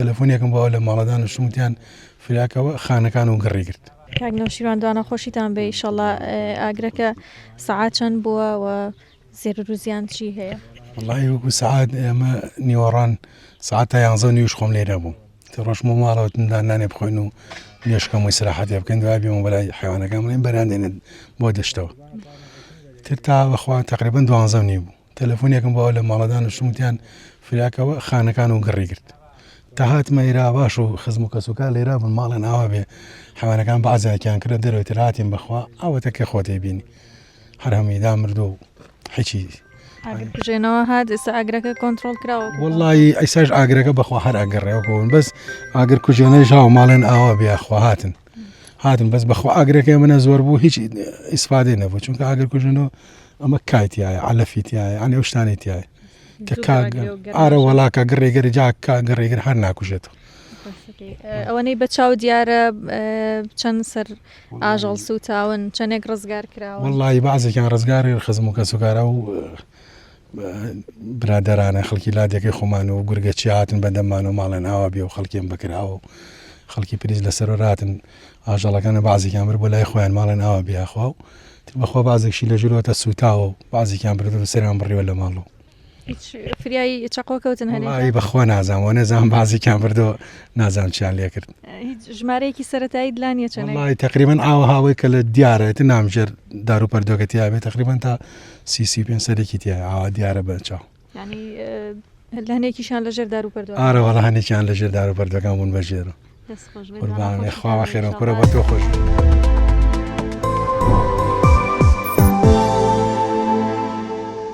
تەلەفۆنێکم بۆ لە ماڵە دانیشتم وتیان فریاکەوە خانەکان و گڕی گرت. کاک نەوشیروان دوانەخۆشیتان بێ ئیشەڵا ئاگرەکە سەعات چەند بووە و زێرر و زیان چی هەیە؟ وەڵی وەکو سەعات ئێمە نیوەڕان سەعات تا یانزە و نیوش خۆم لێرە بووم تە ڕۆژمە ماڵەوە تندا نانێ بخۆین و نوێژکەم و ئیسراحەتێ بکەین دوای بێمە بەلای حیوانەکان بڵێن بەران دێنن بۆ دەشتەوە تر تا بەخوا تقریبا دوانزە و نیو بوو تەلەفۆنێکم بۆ لە ماڵە دانیشتم وتیان فریاکەوە خانەکان و گڕی گرت تا هاتمە ئێرا باش و خزم و کەسوکار لێرا بوون ماڵێن ئاوا بێ حیوانەکان بەعزێکیان کردە دەرەوە تر هاتین بەخوا ئاوەتە کە خۆتەی بینی هەر هەمووی دامرد و هیچی ئاگرکوژێنەوە هات ئێستا ئاگرەکە کۆنترۆڵ کراوە وەڵی ئەیساش ئاگرەکە بەخوا هەر ئەگەڕێەوە بۆن بەس ئاگر کوژێنەی ژاو ماڵێن ئاوا بێ خوا هاتن هاتن بەس بەخوا ئاگرەکەی منە زۆر بوو هیچ ئیسفادەی نەبوو چونکە ئاگر کوژێنەوە ئەمە کای تایە عەلەفی تایە ئەنێ ئەو شتانەی تایە کە کاک ئارە وەڵا کە گڕێ گەر جا کا گڕێ گەر هەر ناکوژێتەوە. ئەوەنەی بە چاو دیارە چەند سەر ئاژەڵ سووتاون چەندێک ڕزگار کراوە وەڵی بەعزێکیان ڕزگاری خزم و کەسوکارە و برادەرانە خەڵکی لادێکەی خۆمان و گورگەچی هاتن بە دەممان و ماڵێن ئاوا بێ و خەڵکیان بەکراوە و خەڵکی پریز لەسەر راتن ئاژەڵەکانە بەعزێکیان بر بۆ لای خۆیان ماڵێن ئاوا بیاخوا و تر بەخوا بازێکشی لە ژوورەوە سووتاوە و بازێکیان بردووە سەریان بڕیوە لە ماڵ و هیچ فریای چەقۆ کەوتن هەنێ وەڵی بەخوا نازانم وە نەزانم بازێکیان بردەوە نازانم چیان لێ کرد هیچ ژمارەیەکی سەتایی لا نیە چەنێک وەڵی تقریبا ئاوە هاوەی کە لە دیارە تر نامژێر دار و پەردۆکە تیا بێ تقریبا تا سی 35 سەرێکی تیا ئاوا دیارە بە چاو یعنی لە هەنێکیشان لە ژێر دار و پەردووە ئارە وەڵا هەنێکیان لە ژێر دار و پەردەکان بوون بە ژێرە دەست خۆش بێ قوربانێ خۆشیتان خوا بێ خێرم ئینشاڵڵا کورە بە تۆ خۆش بێ.